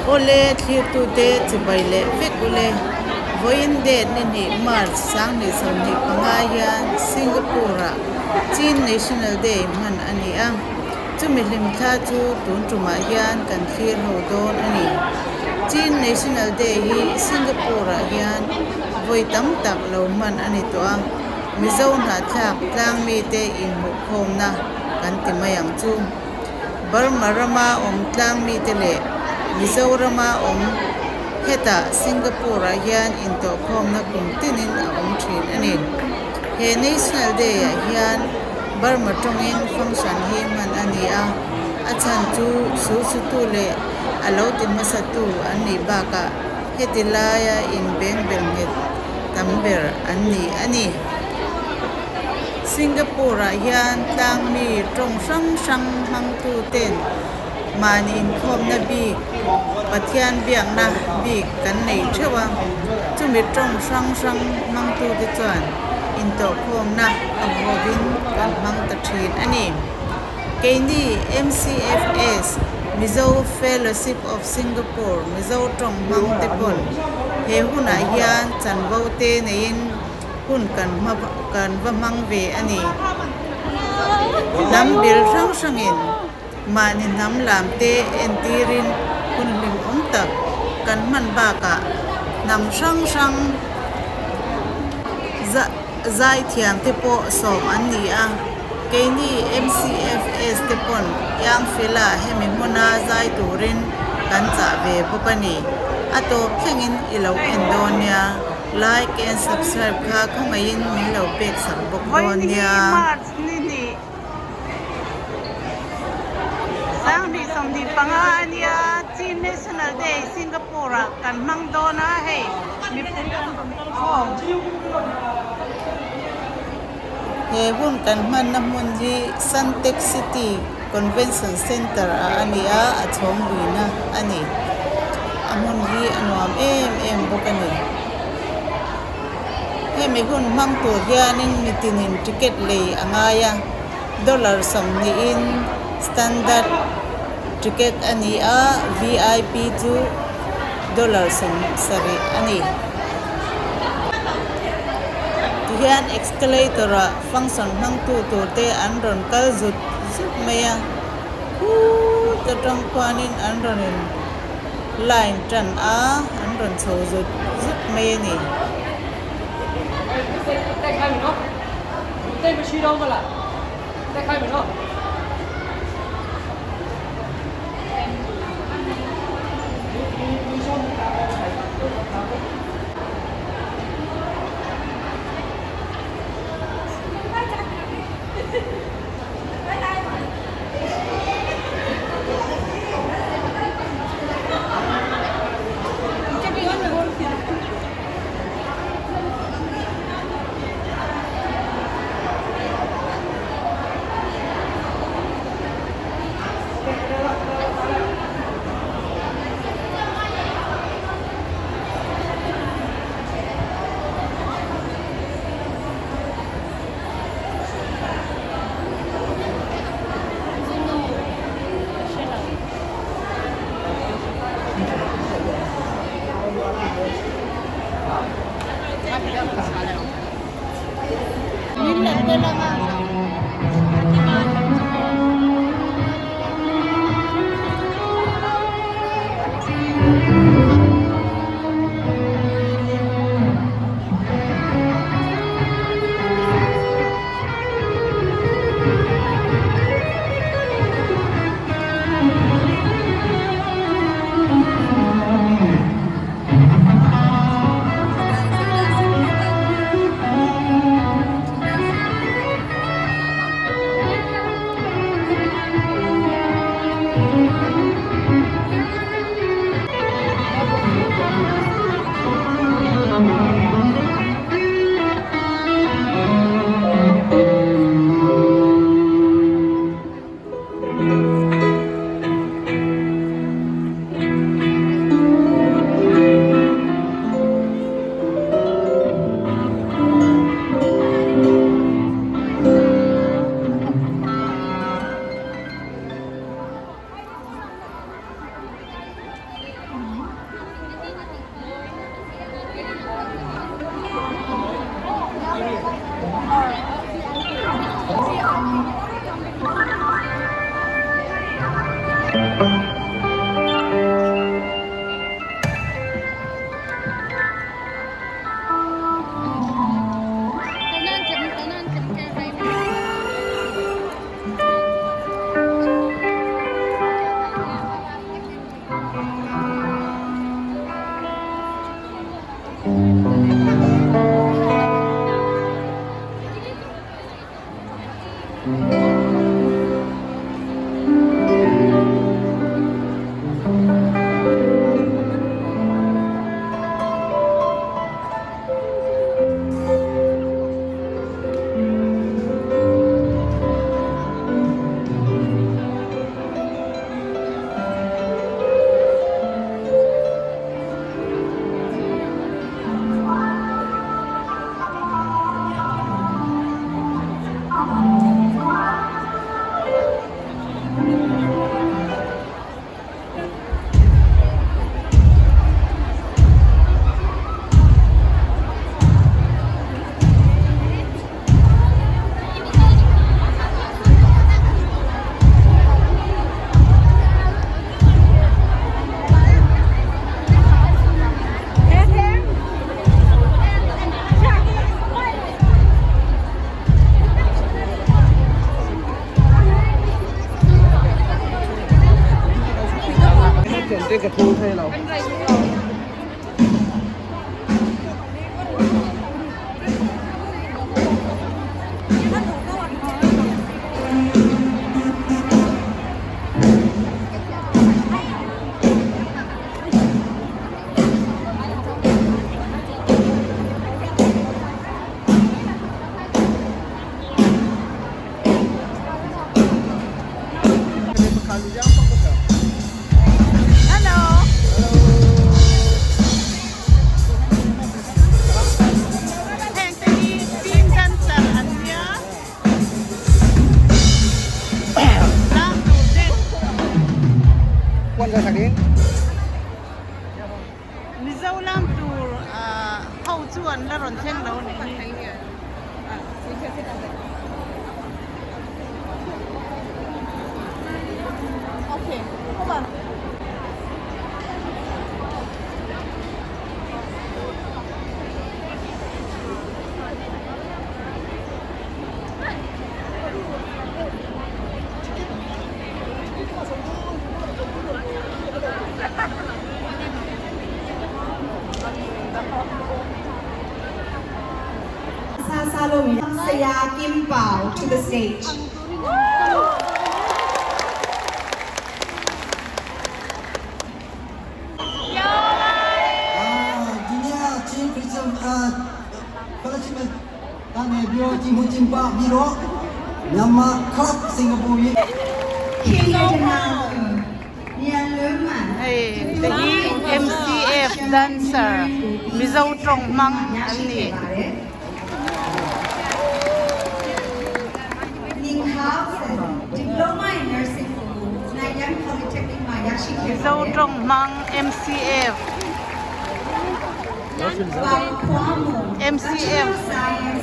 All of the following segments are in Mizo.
Awle thlirtute chibai leh vek ule. Vawiin date ni hnih March 2025 hian Singapore-ah Chin National Day hman a ni a. Chumi hlimthla chu tun tumah hian kan thlir ho dawn a ni. Chin National Day hi Singapore-ah hian vawi tam tak lo hman a ni tawh a, Mizo hnahthlak tlang mite inhmuhkhawmna kan ti mai ang chu. Burma rama awm tlang mite leh Mizorama awm hetah Singapore-ah hian intawhkhawmna kum tinin a awm thin a ni. He National Day-ah hian Burma tawngin function hi hman a ni a, a chhan chu sulsutu leh a lo ti hmasatu an nih bakah heti laia inbeng ber nghet tam ber an ni a ni. Singapore-ah hian tlangmi tawng hrang hrang hmangtuten mahni inkhawmna bik, Pathian biakna bik kan nei theuh a, chumi tawng hrang hrang hmangtute chuan intawhkhawmna a huhovin kan hmang ta thin a ni. Keini MCFS, Mizo Fellowship of Singapore, Mizo tawng hmang te pawn he hunah hian chanvo te neiin hun kan hma kan va hmang ve a ni. Hnam bil hrang hrangin mahni hnam lam te entirin hun hlimawm tak kan hman bakah hnam hrang hrang zaithiam te pawh sawm an ni a. Keini MCFS te pawn Iangfela hemi hmuna zai turin kan chah ve bawk a ni. A tawp thlengin i lo en dawn nia. Like and subscribe kha khawngaihin min lo pek sak bawk dawn Vawiin hi nia. March ni hnih 2025 a nia, Chin National Day Singapore ah kan hmang dawn a, hei mipui an rawn khawm. He hun kan hmanna hmun hi Suntec City Convention Centre ah a ni a, a chhawng luina a ni. A hmun hi a nuam em em bawk a ni. Hemi hun hmang tur hianin mitinin ticket lei a ngai a, dollar 20 in standard ticket a ni a, vip chu dollar 70 a ni. Tihian escalator ah function hmangtu tur te an rawn kal zut zut mai a, khut atang khuanin an rawn in line tan a, an rawn chho zut zut mai a ni. Hello. Heng te hi team dancer an nia. Tlang tur te. Mizo lam tur ho chu an la rawn thleng lo nih hi. Saya Kim Pao to the stage. 啊，今天啊，金非常啊，巴拉西们，当年比如金福金巴比罗，မြန်မာ Club Singapore King Ferdinand, Nian Luman, Hei te hi MCF dancer Mizo tawng hmang an ni. Ning Hao Diploma in Nursing ကို Nanyang Polytechnic မှာရရှိခဲ့ Mizo ပါတယ် tawng hmang MCF MCF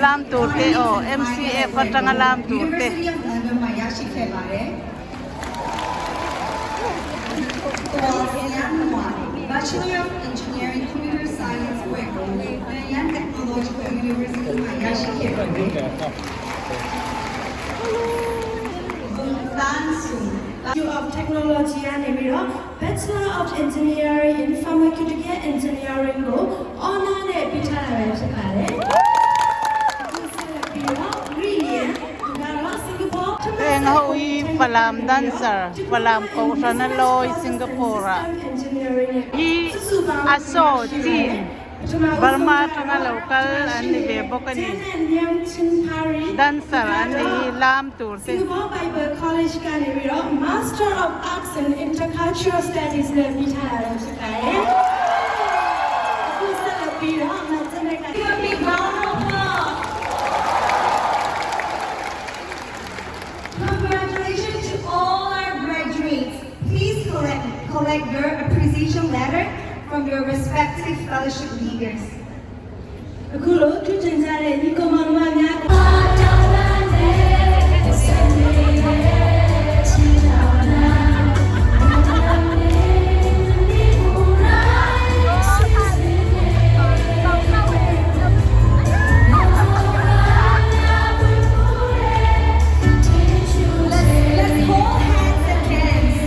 lam tur te aw MCF atanga lam tur te. University of London မှာရရှိခဲ့ပါတယ်။ Bachelor of Engineering Computer Science ဘွဲ့ကို Nanyang Technological University မှာရရှိခဲ့ပါတယ်။ဘုံတန်းစု Institute of Technology ကနေပြီးတော့ Bachelor of Engineering in Pharmaceutical Engineering ကို honor နဲ့ပြီးထားတာပဲဖြစ်ပါတယ်။အခုဆက်လက်ပြီးတော့ Brilliant သူကတော့ Singapore Heng ho hi Falam dancer Falam Kohhran a lawi Singapore ah hi Aso Chin Burma atanga lo kal an ni ve bawk a ni dancer an ni hi lam tur te. Singapore Bible College ကနေပြီးတော့ Master of Arts and Intercultural Studies နဲ့ပြီးထားတာဖြစ်ပါတယ်။အခုဆက်လက်ပြီးတော့မကျန်တဲ့က Give a big round of applause. Congratulations to all our graduates. Please collect your appreciation letter from your respective fellowship leaders. အခုလိုထူးချွန်ကြတဲ့ညီကောင်မောင်နှမများတာလန်နဲ့ဆက်နေတဲ့ချီလာနာ Let's hold hands and dance.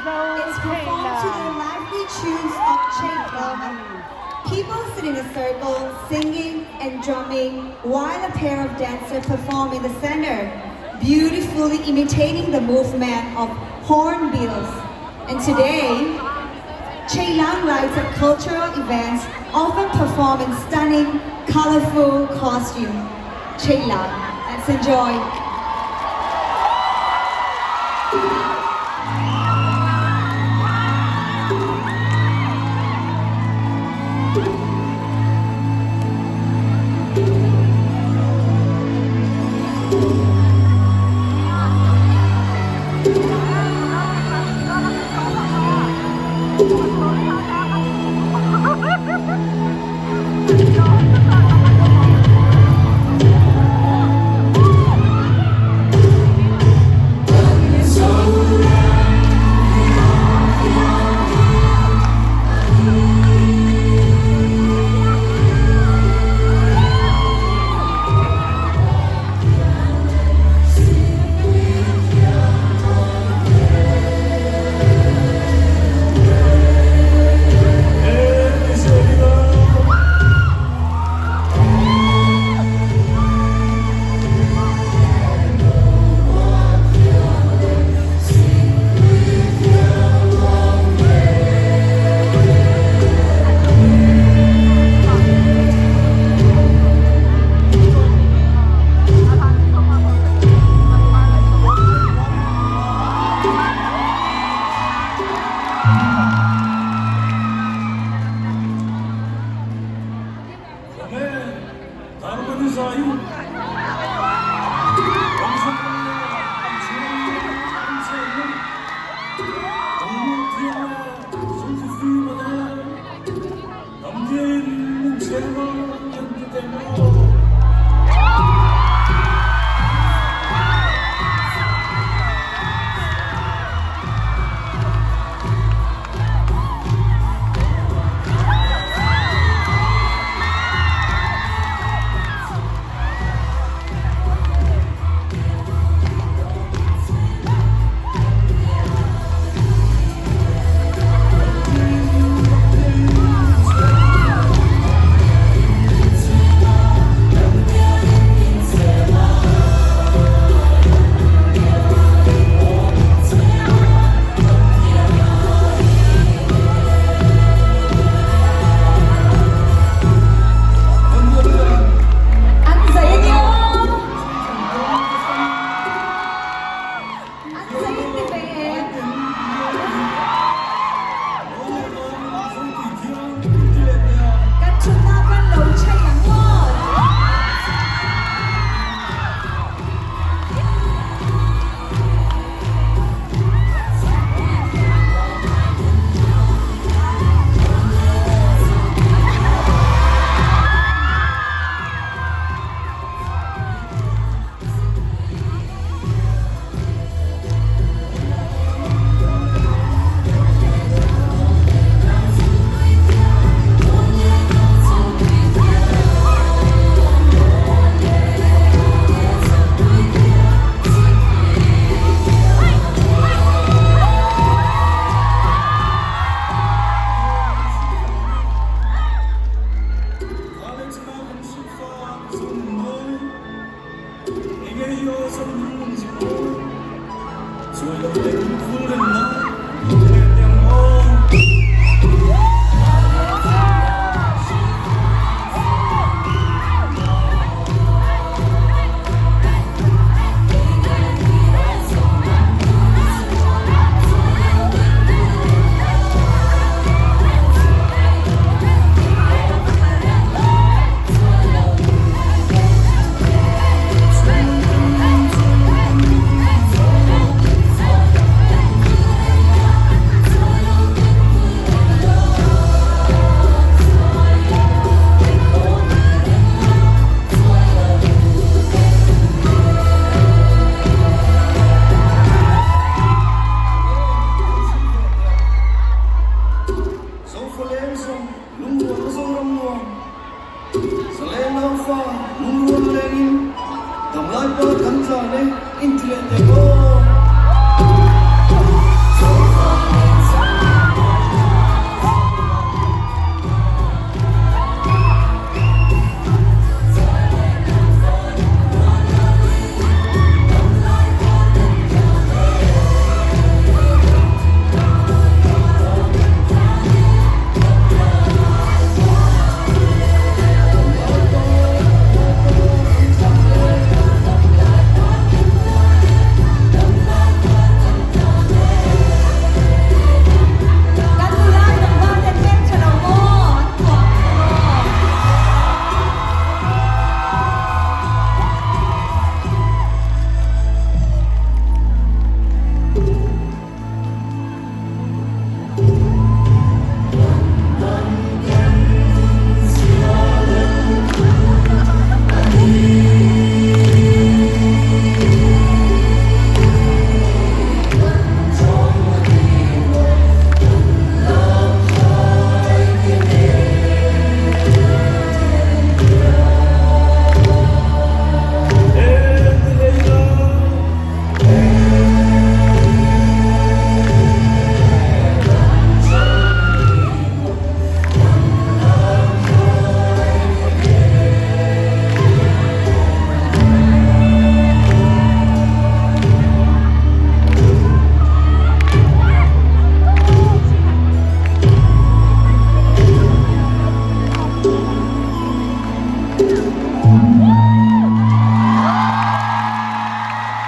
Mizo It's performed to the Chheihlam lively tunes of tih a Chheihlam. ni. People sit in a circle, singing and drumming, while a pair of dancers perform in the center, beautifully imitating the movement of hornbills. And today, Chheihlam lights up cultural events, often perform in stunning, colorful costume. Chheihlam. Let's enjoy.